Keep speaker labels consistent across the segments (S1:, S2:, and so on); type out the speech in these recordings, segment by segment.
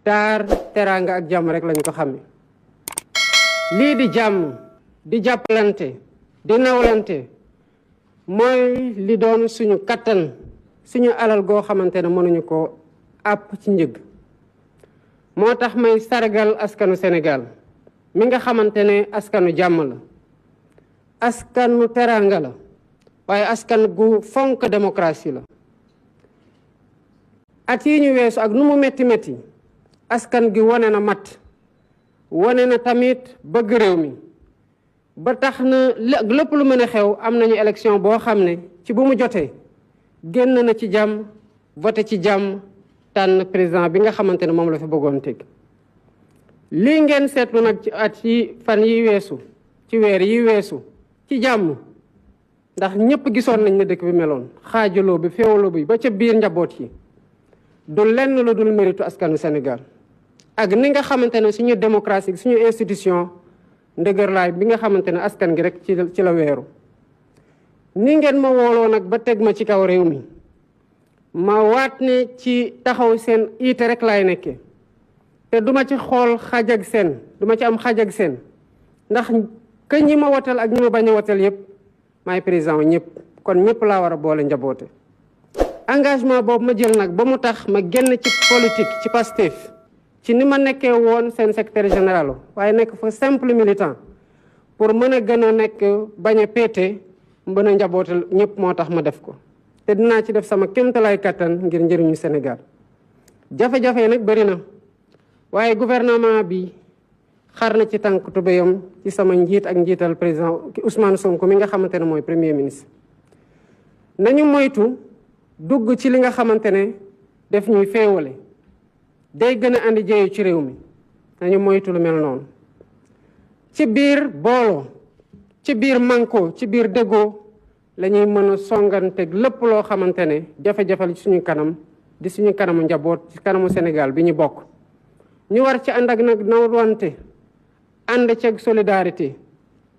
S1: taar teraanga ak jàmm rek lañ ko xamee lii di jàmm di jàppalante di nawlante mooy li doon suñu kattan suñu alal goo xamante ne mënuñu ko àpp ci njëg moo tax may sargal askanu Sénégal mi nga xamante ne askanu jàmm la askanu teraanga la waaye askan gu fonk démocratie la at yi ñu weesu ak nu mu metti metti askan gi wane na mat wane na tamit bëgg réew mi ba tax na lépp lu mën a xew am nañu élection boo xam ne ci bu mu jotee génn na ci jàmm voté ci jàmm tànn président bi nga xamante ne moom la fi bëggoon teg lii ngeen seetlu nag ci at yi fan yi weesu ci weer yi weesu ci jàmm ndax ñëpp gisoon nañ ne dëkk bi meloon xaajaloo bi féewaloo bi ba ca biir njaboot yi du lenn lu dul méritu askanu Sénégal ak ni nga xamante ne suñu démocratie suñu institution ndëgërlaay bi nga xamante ne askan gi rek ci la weeru ni ngeen ma wooloo nag ba teg ma ci kaw réew mi ma waat ne ci taxaw seen iite rek laay nekkee te duma ci xool xaj ak seen duma ci am xaj ak seen ndax que ñi ma wotal ak ñi ma bañ a wotal yépp maay président ñëpp kon ñëpp laa war a boole njaboote engagement boobu ma jël nag ba mu tax ma génn ci politique ci Pastef ci ni ma nekkee woon seen secrétaire général waaye nekk fa simple militant pour mën a gën a nekk bañ a péete mën a njabootal ñëpp moo tax ma def ko te dinaa ci def sama kéemtalaay kattan ngir njëriñu Sénégal jafe-jafe nag bëri na waaye gouvernement bi xar na ci tànk tubéyam ci sama njiit ak njiital président Ousmane Sonko mi nga xamante ne mooy premier ministre nañu moytu dugg ci li nga xamante ne def ñuy féewale day gën a andi jeeyu ci réew mi nañu moytu lu mel noonu ci biir booloo ci biir manko ci biir déggoo la ñuy mën a songanteeg lépp loo xamante ne jafe-jafe ci suñu kanam di suñu kanamu njaboot ci kanamu Sénégal bi ñu bokk ñu war ci ànd ak nag nawante ànd ceeg solidarité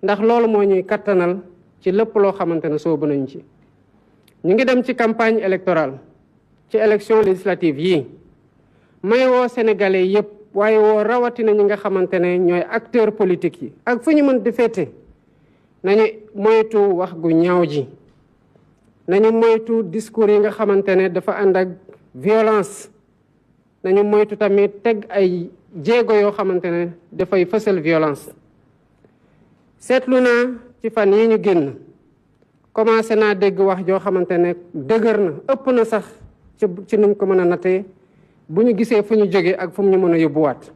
S1: ndax loolu moo ñuy kattanal ci lépp loo xamante ne soobu nañ ci ñu ngi dem ci campagne électorale ci élection législative yii may woo sénégalais yépp waaye woo rawatina ñi nga xamante ne ñooy acteurs politiques yi ak fu ñu mën di féete nañu moytu wax gu ñaaw ji nañu moytu discours yi nga xamante ne dafa ànd ak violence nañu moytu tamit teg ay jéego yoo xamante ne dafay fësal violence seetlu naa ci fan yi ñu génn commencé naa dégg wax joo xamante ne dëgër na ëpp na sax ci nuñ ko mën a nattee bu ñu gisee fu ñu jógee ak fu mu ñu mën a yóbbuwaat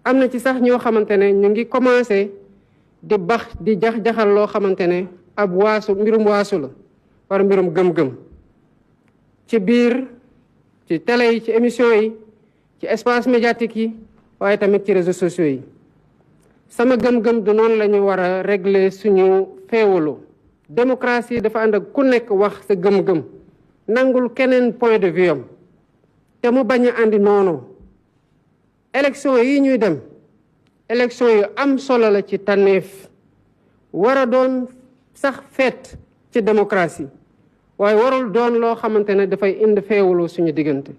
S1: am na ci sax ñoo xamante ne ñu ngi commencé di bax di jax-jaxal loo xamante ne ab waasu mbirum waasu la wala mbirum gëm-gëm ci biir ci télé yi ci émission yi ci espace médiatique yi waaye tamit ci réseaux sociaux yi sama gëm-gëm du noonu la ñu war a régler suñu féewaloo démocratie dafa ànd ak ku nekk wax sa gëm-gëm nangul keneen point de vue am te mu bañ a àndi noonu élection yi ñuy dem élection yu am solo la ci tànneef war a doon sax feet ci démocratie waaye warul doon loo xamante ne dafay indi féewaloo suñu diggante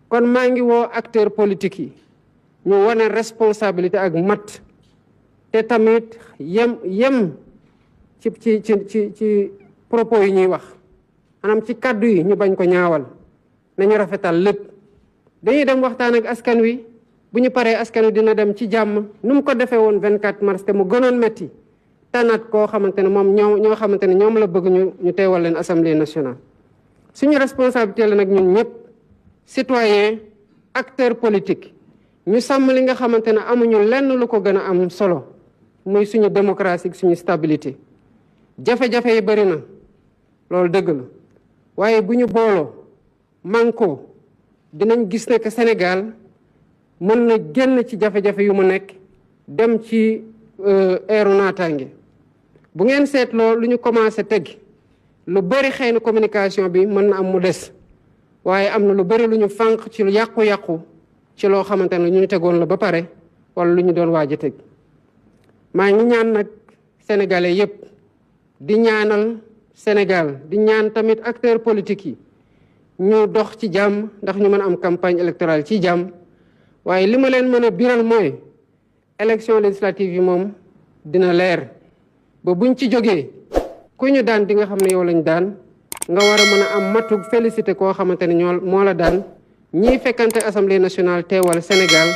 S1: kon maa ngi woo acteurs politiques yi ñu wane responsabilité ak mat te tamit yem ci propos yi ñuy wax maanaam ci kàddu yi ñu bañ ko ñaawal nañu rafetal lépp dañuy dem waxtaan ak askan wi bu ñu paree askan wi dina dem ci jàmm nu mu ko defee woon 24 mars te mu gënoon metti tànnaat koo xamante ne moom ñoo xamante ne ñoom la bëgg ñu teewal leen assemblée nationale suñu responsabilité la nag ñun ñëpp citoyen acteur politique ñu sàmm li nga xamante ne amuñu lenn lu ko gën a am solo muy suñu démocratie suñu stabilité jafe-jafe yi bëri na loolu dëgg la waaye bu ñu booloo manko dinañ gis ne que Sénégal mën na génn ci jafe-jafe yu mu nekk dem ci eeru naataange bu ngeen seetloo lu ñu commencé teg lu bëri xëy na communication bi mën na am mu des waaye am na lu bëri lu ñu fànq ci lu yàqu-yàqu ci loo xamante ne ñu tegoon la ba pare wala lu ñu doon waaj a teg maa ngi ñaan nag sénégalais yépp di ñaanal Sénégal di ñaan tamit acteurs politiques yi ñu dox ci jàmm ndax ñu mën a am campagne électorale ci jàmm waaye li ma leen mën a biral mooy élection législative yi moom dina leer ba buñ ci jógee ku ñu daan di nga xam ne yow lañ daan nga war a mën a am matug félicité koo xamante ne moo la daan ñiy fekkante assemblée nationale teewal Sénégal